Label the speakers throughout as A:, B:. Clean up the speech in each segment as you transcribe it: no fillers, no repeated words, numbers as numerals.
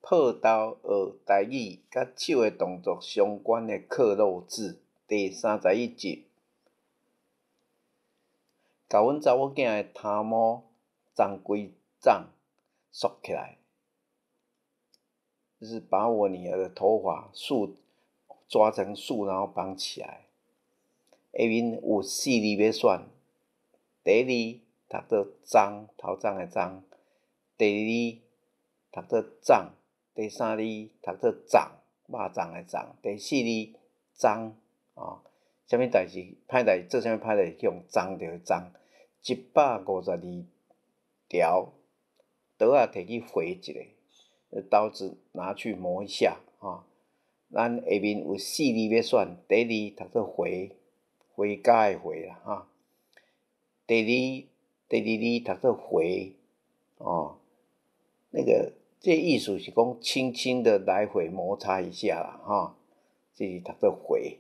A: 破豆學台語，佮手的動作相關的克漏字，第31集。共阮查某囝的頭毛鬃規鬃束起來，就是把我女兒的頭髮束抓成束，然後綁起來。下面有四字欲選，第一字讀做鬃，頭鬃的鬃；第二字讀做鬃，第三字讀做鬃，肉粽的粽；第四字髒，哦，啥物代誌歹代誌做啥物歹代誌去予髒著髒。152條，刀仔提去劃一下，刀子拿去磨一下，吼。咱下面有四字欲選，第一字讀做回，回家的回啦，哈。第二字讀做回，哦，那個這意思是講輕輕的來回摩擦一下啦，哈。這是讀做回，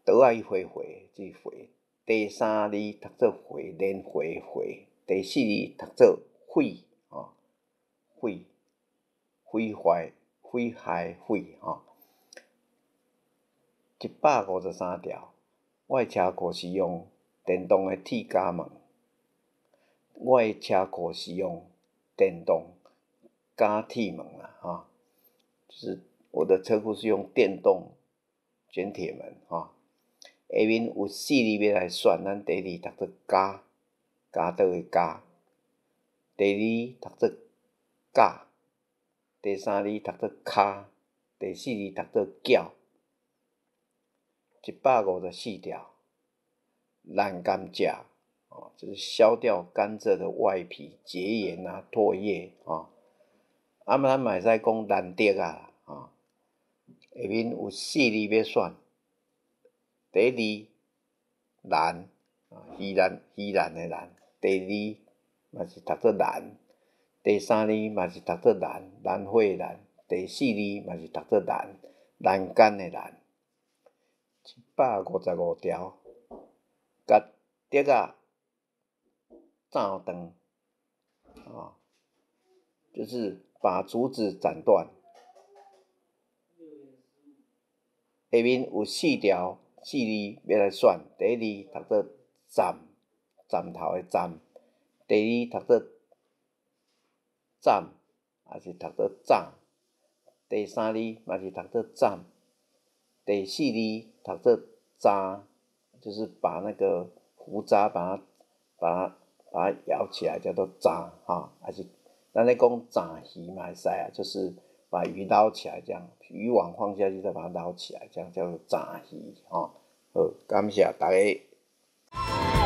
A: 刀仔去劃劃，這是回。第三字讀做回，連回回。第四字讀做毀，哦，毀，毀壞、毀害、毀，吼。153條，我的車庫是用電動的鐵閘門。我的車庫是用電動絞鐵門啦，吼，就是我的車庫是用電動捲鐵門，吼。下面有四字欲來選，咱第一字讀做絞，鉸刀的鉸；第二字讀做甲；第三字讀做跤；第四字讀做繳。154條，爛甘蔗，哦，就是削掉甘蔗的外皮，結緣啊，唾液，哦。啊，咱嘛會使講難得啊，哦。下面有四字欲選，第一字蘭，魚籃魚籃的籃；第二字嘛是讀做蘭；第三字嘛是讀做蘭，蘭花的蘭；第四字嘛是讀做欄，欄杆的欄。155條，共竹仔斬斷，啊，就是把竹子斬斷。下面有四條四字欲來選，第一字讀做站，站頭的站；第二字讀做斬，也是讀做斬；第三字嘛是讀做斬；第四字讀做渣，就是把那個胡渣把它咬起來，叫做渣，哈，還是咱咧講炸魚嘛會使啊，就是把魚撈起來，這樣漁網放下去再把它撈起來，這樣叫做炸魚，吼。好，感謝大家。